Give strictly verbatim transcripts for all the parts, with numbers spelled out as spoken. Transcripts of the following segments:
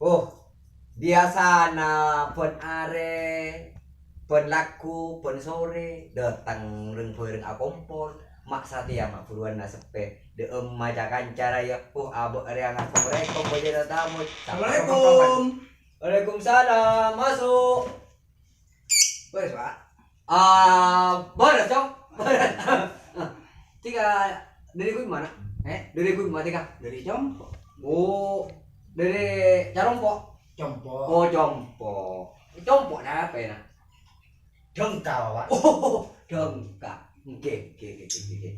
Oh, biyasana bân arè, bân lagghu, bân sorè, dâteng rèng-bhâreng akompol. Ma' satèya ma' buruwanna seppè. Dâ'emma ca-kanca rèya. Oh, abâ' rèya ngakomporekom bâjâna tamoy. Assalamualaikum. Waalaikumsalam. Maso'. Bârâs, Pak? Ah, bârâs, Cong. Bârâs. Tika, dâri ghun mana? Eh? Dâri ghun mana, Tika? Dâri Compo'. Oh, dâri Carompo'? Compo'. Oh, Compo'. Compo' napa, na? Dângka, Pak. Oh, dângka. Ngghi, ngghi, ngghi, ngghi, ngghi.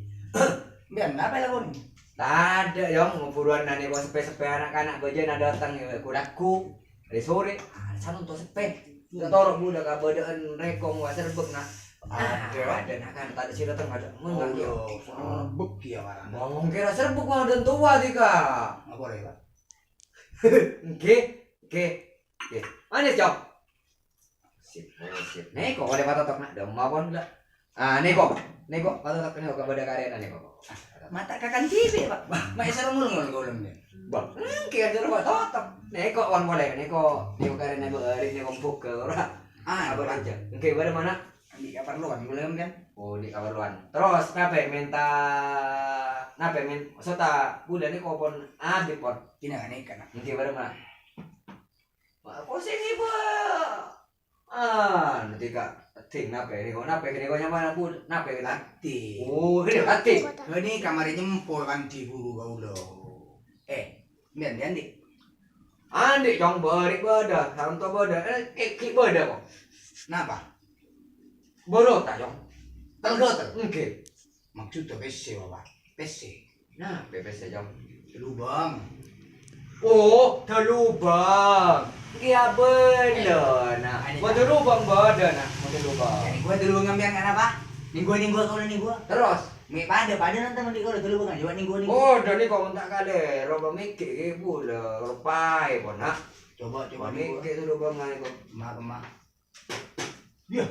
Sampèyan napa lakon? Tadâ', Cong. Buruwan nèko seppè-seppè na'-kana' bâjâna dâteng, ghu-lagghu. Rè-sorè, ah, sanonto seppè. Ta' toro' bulâ kabâdâ'ân rèkong wa serbek na'. Adâ'. Adâ' na', kan, tadâ' sè dâteng, adâ'. Mon ngghi, serbek ya, Pak. Bâ, mon kèra serbek wa dâ' towa, Tika. Apa rè, Pak? Ngghi, ngghi, ngghi. Manis, Cong. Sip, oh, sip. Nèko, polè patotok, na'. Dâ' mapon, la. Ah, nèko, nèko, patotok nèko kabâdâ karèna nèko. Mata kakan jibi, Pak. Bah, ma' èsoro ngol-ngol kaulâ, ngghi. Bah, ngghi, èsoro patotok. Nèko, wan polè, nèko, nèko karèna bâri', nèko buka, ora. Ah, apa Pak. Aja. Ngghi, bâdâ mana? Andi' kaparlowan kaulâ, kan? Oh, andi' kaparlowan. Terros, napè mènta, napè mèn-, sota bulâ nèko pon abit, pon. Ina kan, ina kan. Ngghi, bâdâ mana? Wah, posisi, Pak. Ah, nanti, Kak. Ting, napè nèko? Napè nèko nyamana, Bu? Napè kèna? Ati. Oh, ini ati. Ini kamari nyempo kan di guru kaulâ. Eh, mbiyan, mbiyan, Dik. Andi', Cong, bâri' bâdâ, santo bâdâ. Eh, ki-, ki' bâdâ, kok. Napa? Bârâ ta', Cong? Telgâtel? Ngghi. Maksudnya pèssè, Pak. Pèssè. Nah, pèpèssè, Cong. Lubang. Oh, dâ' lubang. Kèya bâlâ, nah. Ane, mon dâ' lubang bâdâ, nah. Mon dâ' lubang. Jadi gua dulu ngambil nggak apa? Ninggu, ninggu, kalau ninggu. Terros? Mè' padâ, padâ nonton di kalau dulu kan. Coba ninggu, ninggu. Oh, dâ' nèko mon ta' kalèro, pamèkkè' bulâ, ropaè, pon, ha? Coba, coba ninggu. Pamèkkè' dulu, Bang, nèko. Mak, mak. Yah,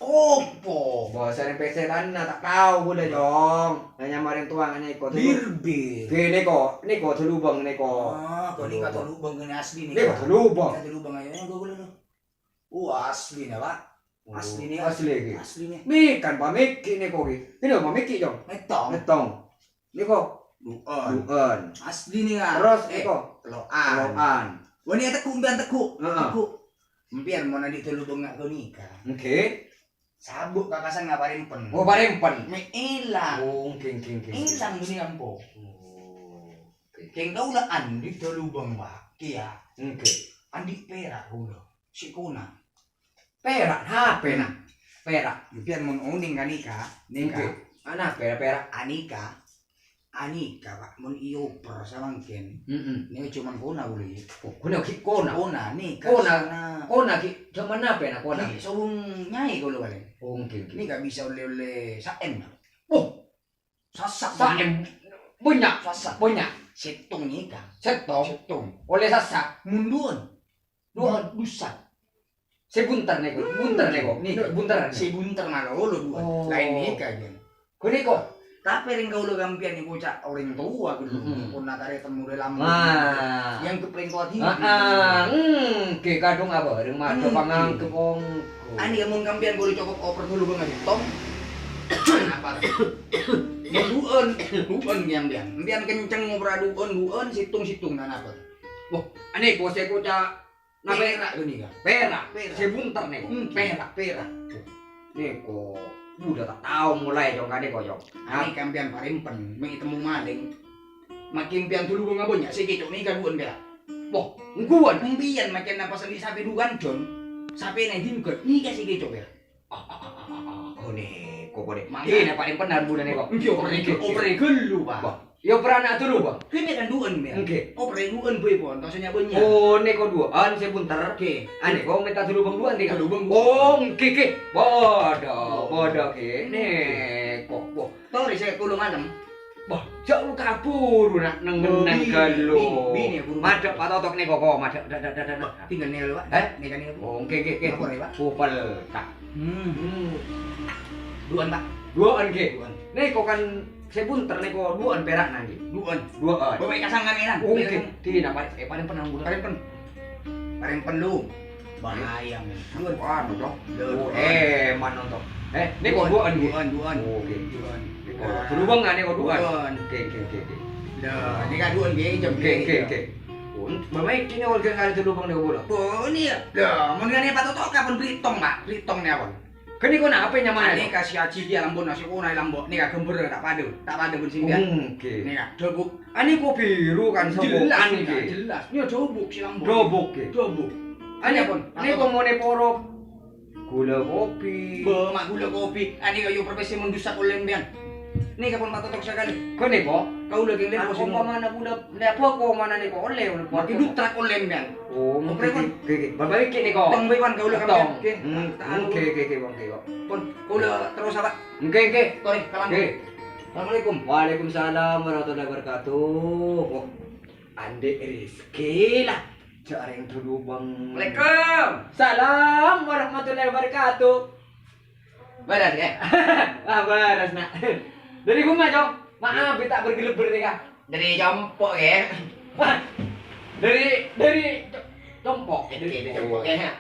opo? Bâsana pèssèna ta' tao bulâ, Cong. Nanya marèng towa nèko. Birbir. Ghi, nèko, nèko dâ' lubang nèko. Ah, kok nèka dâ' lubang, kèna asli nèka. Nèko dâ' lubang. Nèka dâ' lubang, ayo, ayo, ayo, ayo. Oh, asli nèka, Pak. Oh, asli nèka. Asli, ghi. Asli nèka. Nèka kan pamèkkè' nèko, ghi. Ini pamèkkè', Cong. Mèttong. Mèttong. Nèko? Du'ân. Du'ân. Asli nèka. Terros, eh, nèko? Telo'an. Telo'an. Wah, nèka teggu', mbiyan teggu'. Heeh. Teggu'. Mbiyan mon andi' dâ' lubang nga' ghânèka. Ngghi. Sabuk kakasan nga' parèmpen. Oh, parèmpen. Mè' èlang. Oh, ngghi, ngghi, ngghi. Èlang ghânèka, empo. Oh, ngghi. Kèng kaulâ andi' dâ' lubang, Pak. Kèya. Ngghi. Andi' pèra' kaulâ. Sè kona. Pèra' napè, na? Pèra'. Mbiyan mon onèng ghânèka, nèka. Ngghi. Ana pèra', pèra'. Anèka. Anèka, Pak, mon èoper samangkèn. Mm-mm. Nèka coma kona bulâ, ya. Oh, kona ghi' kona. Kona, nèka. Kona, sana. Kona ghi' jhâman napè, na, kona? Ghi' sobung nyaè kaulâ palèng. Oh, ngghi, ngghi. Nèka bisa ollè-ollè sa'èm, na. Oh, Sasa'. Sa'èm. Bânnya'. Sasa'. Bânnya'. Sèttong nèka. Sèttong? Sèttong. Ollè sasa'. Mun du'ân. Du'ân. Dusa. Sè bunter nèko. Hmm. Bunter nèko. Nèko, bunter. Sè bunter malolo du'ân. Oh. Laèn nèka, Jon. Ghânèko. Tapè rèng kaulâ sampèyan nèko ca' orèng towa ghâllu. Mm-mm. Pon natarè temmo dâlem. Nah. Èangghep rèng towa dhibi'. Ah, ah. Hmm, ghi kadhung apa? Rèng madhâ pangangghep ongghu. Ani, mon sampèyan buru cokop oper dulu bângal, Tom. Napa? Mon du'ân, du'ân sampèyan. Sampèyan kenceng ngoper du'ân, du'ân, sèttong-sèttong, nah, napa? Wah, anèko sè koca' napa? Pèra' ghânèka. Pèra'. Pèra'. Sè bunter nèko. Hmm. Pèra', pèra'. Nèko, budâ ta' tao molaè, Cong, kanèko, Cong. Ani, sampèyan parèmpen, mè' ètemmo malèng. Makè sampèyan dulu bângal bânnya', sè kèco' nèka du'ân pèra'. Wah, ongghuwân. Sampèyan makè napa sè andi' sapè duwân, Jon? Sapèna dingghât, nèka sè kèco' pèra'. Ah, ah, ah, ah, ah, ah, ghânèko, ghânèko. Mangga. Ina paling benar, Bu, nèko. Ngghi, operè, operè ghâllu, Pak. Wah, ya, operana dulu, Pak. Kènè kan du'ân, ya? Ngghi. Operè du'ân, Bu, pon, tosè nya' bânnya'. Oh, nèko du'ân, sè bunter. Ngghi. Anèko mènta dulu bâng du'ân, nèko. Dulu bâng du'ân. Oh, ngghi, ngghi. Padâ, padâ, ngghi. Nèko, wah. Torè sè kolo malem. Wah, jhâ' lu kabhuru, na', neng-enneng ghâllu. Bi-, bi-, bini buru. Madhâp patotok nèko, ko, madhâp, dâ', dâ', dâ', dâ', dâ'. Tinggal nèko, Pak. Eh? Nèka, nèka. Oh, ngghi, ngghi, ngghi. Apa, ya, Pak? Pupel, Kak. Hmm. Hmm. Du'ân, Pak. Du'ân, ngghi. Du'ân. Nèko kan Sè bunter nèko duwâ'ân pèra'na, ngghi. Duwâ'ân. Duwâ'ân. Bâbâ' èkasang kamèran. Oke. Dina, Pak. Eh, parèmpen, Pak. Parèmpen. Parèmpen lu. Bahaya, men. Duwâ'ân. Anu, Cong. Duwâ'ân. Oh, eh, man nonton. Eh, nèko duwâ'ân, ngghi. Duwâ'ân, duwâ'ân. Oke. Duwâ'ân. Nèko. Nah. Tolubâng, nèko duwâ'ân. Duwâ'ân. Oke, oke, oke, oke. Lah, nèka duwâ'ân, ngghi, jam oke, oke, nèka. Oke. Pon, bâbâ' èkèn nèko ghân kala tolubâng nèko bulâ. Oh, ini ya. Lah, mon ngene patut kapan britong, Pak? Britong nèko. Kènè' kok napè nyamana? Ane ka si Aji dia lambona, si Ona lambok. Nèka ghâmbhârrâ ta' padâ, ta' padâ bân sèngghâ. Oke. Nèka, dhâbuk. Ane kok biru kan jelas, sopokan nèka, kè? Jelas. Nèka dhâbuk si lambok. Dhâbuk, kè? Dhâbuk. Ane, nèka pon, ane kok monè poro gula kopi. Bâ, ma' gula kopi. Ane kayu permisi mendusak oleh mbiyan. Nèka pon patotok sakalè. Kènè' kok? Kaulâ kèng lèpo sè ompamana bulâ, lèpo kok mana nèko ollè, ollè. Mati dutrak ollè, mbiyan. Oh, oke, oke, oke. Bâbâ' èkèn nèko. Tong bâi wan kaulâ. Tong. Oke. Hmm, oke, oke, oke, oke, kok. Pon, kaulâ terros apa? Oke, oke. Sorry, salam. Oke. Assalamualaikum. Waalaikumsalam warahmatullahi wabarakatuh. Wah, Andè' Rizki lah. Jhâ' rèng tolubâng. Waalaikumsalam warahmatullahi wabarakatuh. Bârâs, kè? Ah, bârâs, Na'. Dâri ghun ma', Cong? Maaf, bâ' ta' bergeleber nèka. Dâri compo', kè? Wah, dâri, dâri co-, compo'. Oke, dâri compo', kè, ha.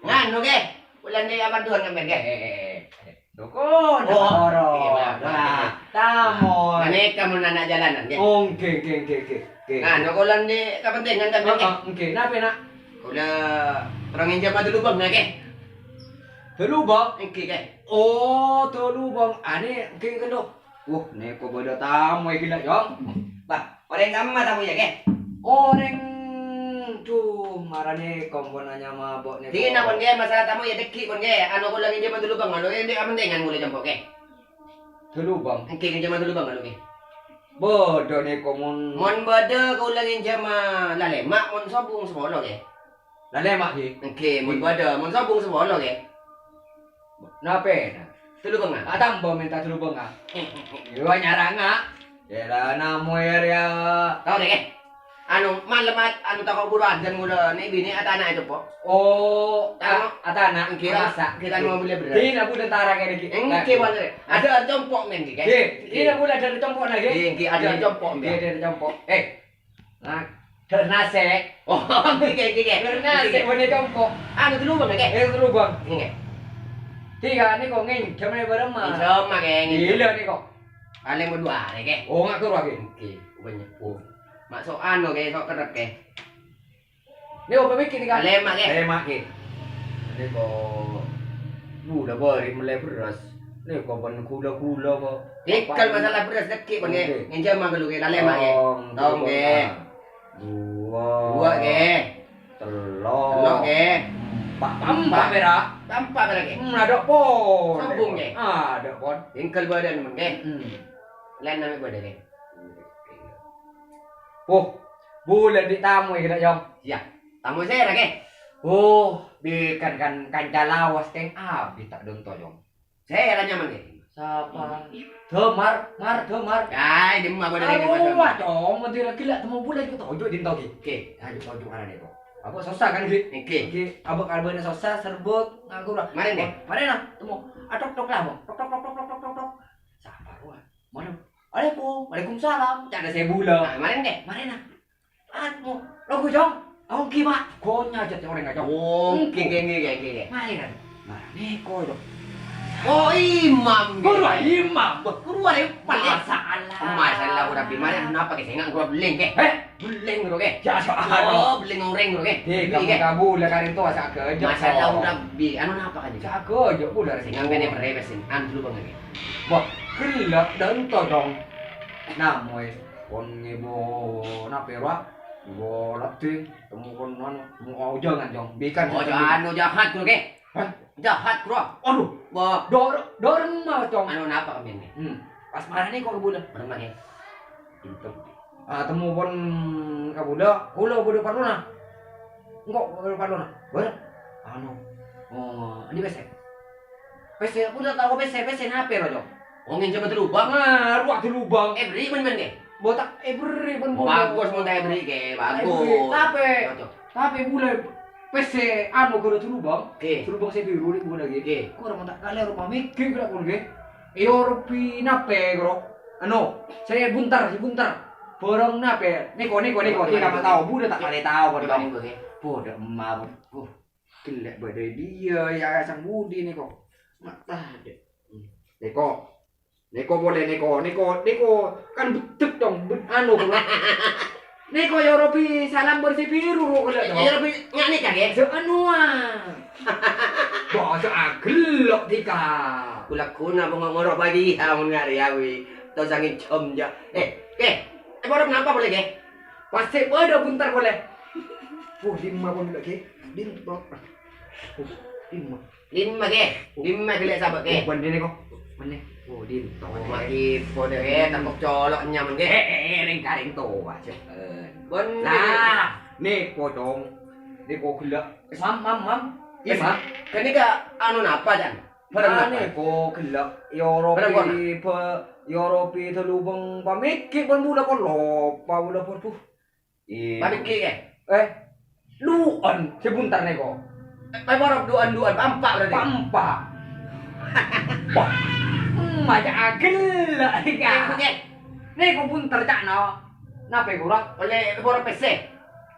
Nganu, kè? Bulâ andi' apa duwân sampèyan, kè? Eh, eh, eh, eh. Dukun, oh, toro. Iya, maaf, maaf. Nah, tamoy. Ghânèka mon ana' jhâlânan, kè? Oke, oke, oke, oke, oke. Nganu, kaulâ andi' kapentingan sampèyan, kè? Ah, ah, oke. Napè, Na'? Kaulâ terro ngènjhâmâ tolubâng, Na', kè? Tolubâng? Èngghi, kè. Oh, tolubâng. Ane, èngghi, kèlo. Wah, nèko bâdâ tamoy ghellâ', Cong. Bâh, orèng kamma tamoyya, kè? Orèng tu marane kompon anyama bo' nèko. Dina, pon, kè, masalah tamoyya dâggi', pon, kè. Anu, kaulâ ngènjhâmâ tolubâng, anu, andi' kapentingan kaulâ compo', kè. Tolubâng? Èngghi, ngènjhâmâ tolubâng, anu, kè. Bâdâ nèko mon. Mon bâdâ kaulâ ngènjhâmâ lalèma', mon sobung sapolo, kè. Lalèma', kè? Èngghi, mon bâdâ, mon sobung sapolo, kè. Napè, Na'? Tolubângnga. Atamba mènta tolubângnga. Iyâ, nyaranga. Yâ la, namoy rèya. Tao, dâ', kè? Anu, malem at-, anu, tako' buru adzan kaulâ, nè' binè' atana' è compo'. Oh, ta-, atana'. Èngghi, masa'. Kita mau beli beras. Dina bulâ tara kènè, ghi. Èngghi, bâli. Adâ' compo' men, ghi, kè? Ghi, dina bulâ adâ' compo' na, ghi. Ghi, ghi, adâ' compo', ghi, adâ' compo'. Eh, Nah, dâr nasè'. Oh, èngghi, èngghi, èngghi. Dâr nasè', èngghi, èngghi. Bânnè compo'. Anu, tolubâng, kè? Eh, tolubâng. Èngghi. Tiga nèko ngènjhâm nè bârâmma. Ngènjhâm, kè, ngènjhâm. Ghilâ nèko. Palèng bâdua arè, kè. Oh, ngatur, kè. Èngghi, bânnya'. Oh. Ma' so' anu, kè, so' kerrep, kè. Nèko pamèkkèr, kè? Lèma', kè. Lèma', kè. Nèko bulâ bâri' mellè beras. Nèko bân ghulâ-ghulâ, kok. Tèngghâl masalah beras dâggi', pon, kè. Oke. Ngènjhâmâ ghâllu, kè. Lalèma', kè. Tong, kè. Tong, kè. Dua. Dua, kè. Tello'. Tello', kè. Empa'. Empa' pèra'? Empa' pèra', kè. Hmm, adâ' pon. Sobung, kè. Adâ' pon. Tèngghâl bâdâna, mon, kè. Hmm. Laènna mè' bâdâ, kè. Oh, bulâ andi' tamoy ghellâ', Cong. Iyâ. Tamoy sèra, kè? Oh, bi' kan, kan kanca lawas kèng abit ta' dântong, Cong. Sèra nyamana, kè? Sapa? Damar, Mar, Damar. Yâ, dimma bâdâ rèng. Arowa, Cong, mon dira ghellâ' temmo bulâ kèng toju' dântong, kè. Kè, ayo toju' arana, kok. Apa sossa kan, ghi? Èngghi. Ghi, apa kalbâna sossa, serbuk, ngaku ra. Marèna, kè? Marèna, temmo. Atok, tok, lah, Bang. Tok, tok, tok. Sapa rowa? Mano? Alaikum, waalaikumsalam. Ca'na sè bulâ. Ah, marèna, kè? Marèna. Atmo, longgu, Cong. Onggi, Pak. Gonya jât orèng, Cong. Oh, èngghi, èngghi, èngghi, èngghi. Marèna. Marèna, kok, Cong. Oh, imam, kè? Guru imam. Wah, guru imam. Masalah. Masalah, udah bi marèna, napa, kè? Sènga' guru bellèng, kè. Eh? Bellèng, guru, kè. Ya, soal. Oh, bellèng orèng, guru, kè. Di, kamu kabul, lah, karèn to, asa kerja. Masalah, udah bi, anu, napa, kan? Asa kerja, guru, sènga' kènè' perè, pèsèn. Anu, dulu, Bang, kè. Wah, ghellâ' dântong, Cong. Namoy, pon ngèbâ napè, rowa? Ngèbâ ladhi, temmo pon anu, temmo ojhângan, Cong. Bi' kan. Oh, anu jahat, guru, kè? Hah? Jahat, guru. Aduh. Wah. Dor-, dorem, Cong. Anu, napa kami ini? Hmm. Pas marèna kok kabulâ. Marèna, kè? Pinter. Ah, temmo pon kabulâ, kaulâ bâdâ parlona. Engko' bâdâ parlona. Bâdâ. Anu, oh, andi' pèssè? Pèssè, kaulâ tao pèssè, pèssè napè, Cong? Oh, ngènjhâm tolubâng. Nah, rowa tolubâng. Èberri' bân-bân, kè? Bâ' ta' èberri' bân-bân. Bagus, mon ta' èberri', kè. Bagus. Èberri'. Tapè, Cocok. Tapè bulâ pèssè anu ghârâ tolubâng. Kè. Tolubâng sè biru rè' bulâ, kè. Kè. Kok mon ta' kalèro pamèkkèr ghârâ pon, kè. Èyorobhi napè, guru? Anu, sè bunter, sè bunter. Bârâng napè? Nèko, nèko, nèko. Nèko, nèko, nèko. Tao, budhâ ta' kalè tao, Pak. Nèko, nèko, nèko. Budhâ emma, Pak. Uh, ghellâ' bâdâ è dhiyâ, ya, sang budi nèko. Ma' tadâ'. Nèko. Nèko polè, nèko. Nèko, nèko kan beddhek, Cong. Bed-, anu, kula. Nèko, ya Rabbi, salam bersih biru, kula, Cong. Ya Rabbi, nya' nèka, ghi? Sè anu, ah. Bâsa agello' dhika. Kula-kula pon ngoro' bâgi, amun ngari awi. To sangi jom, ja. Eh, eh, eh, borok napa polè, ghi? Pas sè bâdâ bunter polè. Wuh, dimma pon, ghi? Dim-, oh, dimma. Dimma, ghi? Dimma ghellâ' sabâ', ghi? Oh, bânnè nèko. Bânnè. Oh, dim. Oh, maki pon, ghi? Tepok colo' nyaman, ghi? Eh, eh, eh, rèng-karèng towa, jâ. Eh, bânnè. Lah, nèko, Cong. Nèko ghellâ'. Mam, mam, mam. Ghâ nèka anu napa, Can? Bârâng napa? Nèko ghellâ'. Bârâng pon. Yoropi, bâ-, yoropi telu bâng pamèkkè' bân bulâ pon loppa bulâ pon. Duh. Iyâ. Pamèkkè', ghi? Eh, du'ân sè bunter nèko. Eh, borok du'ân, du'ân. Pa'empa' berarti. Pa'empa'. Wah, maca aghellâ', ghi. Nèko, ghi. Nèko bunter ca'na. Napè, kura? Polè borok pèssè.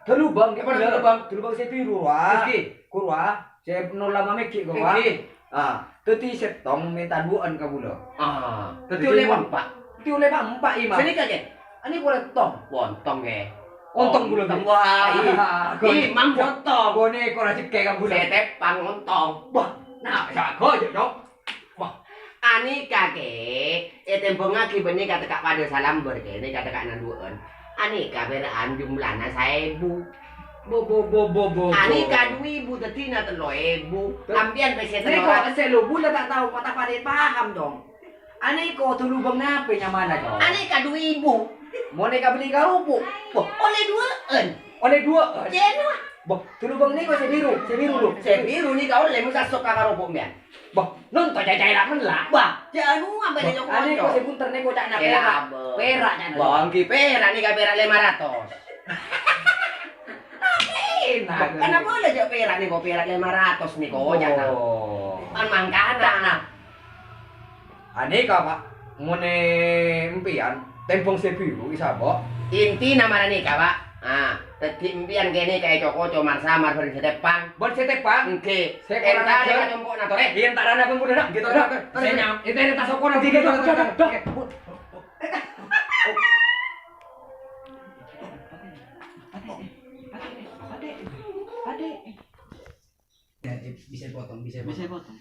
Telu bâng, ghi, telu bâng. Telu bâng sè biru, wa. Ghi. Kura, sè nola mamèkkè', kura. Ghi. Ah, dhâddhi sèttong mènta du'ân ka bulâ. Ah, dhâddhi ollè pa'empa'. Dhâddhi ollè pa'empa', Imam. Sè nèka, ghi? Anè kura ontong. Ontong, ghi. Ontong bulâ, ghi. Wah, i-, ah, Imam ontong. Ghâ nèko rajhekkè ka bulâ. Sè tèpang ontong. Wah, na', jago, Cok. Wah. Anèka, ghi, ètèmbhângaghi bânnè ka tekka' padâ salambâr, ghi, nèka tekka' nandu'ân. Anèka pèra'an jumlana saèbu. Bo, bo, bo, bo, bo, bo. Anèka du èbu, dhâddhina tello èbu. Ampèyan pèssè tello ratos. Nèko sè lu bulâ ta' tao, ta' padâ paham, dong. Anèko telu bâng napè nyamana, Cong? Anèka du èbu. Mon nèka bellè karopo'. Bo, ollè duwâ'ân. Ollè duwâ'ân? Cèna. Bo, telu bâng nèko sè biru, sè biru, lu. Sè biru nèka ollè, masa' sok ka karopo' mèyan. Bo, nonton cacai la mella'. Bah, jâ' anu, apa nèko? Anèko sè bunter nèko ca'na pèra'. Pèra' ca'na. Bo, èngghi pèra' nèka pèra' lèma ratos. Enak. Bo, kenapa la jâ' pèra' nèko, pèra' lèma ratos nèko, ca'na? Oh. Kan mangkana. Anèka, Pak, mon empèyan tèmbhâng sè biru, èsabâ'. Intina mara nèka, Pak. Ah, dhâddhi empèyan kènè' ka èco-koco mar-samar bân sè tèpang. Bân sè tèpang? Èngghi. Sè kurang ajar. Èntar ka compo'na, torè. Iyâ, èntarana pun budhâna. Èngghi, torè, torè, torè. Sè nyam-, èntarana ta' sokona. Èngghi, èngghi, èngghi, èngghi, èngghi. Bisa potong, bisa potong. Bisa potong.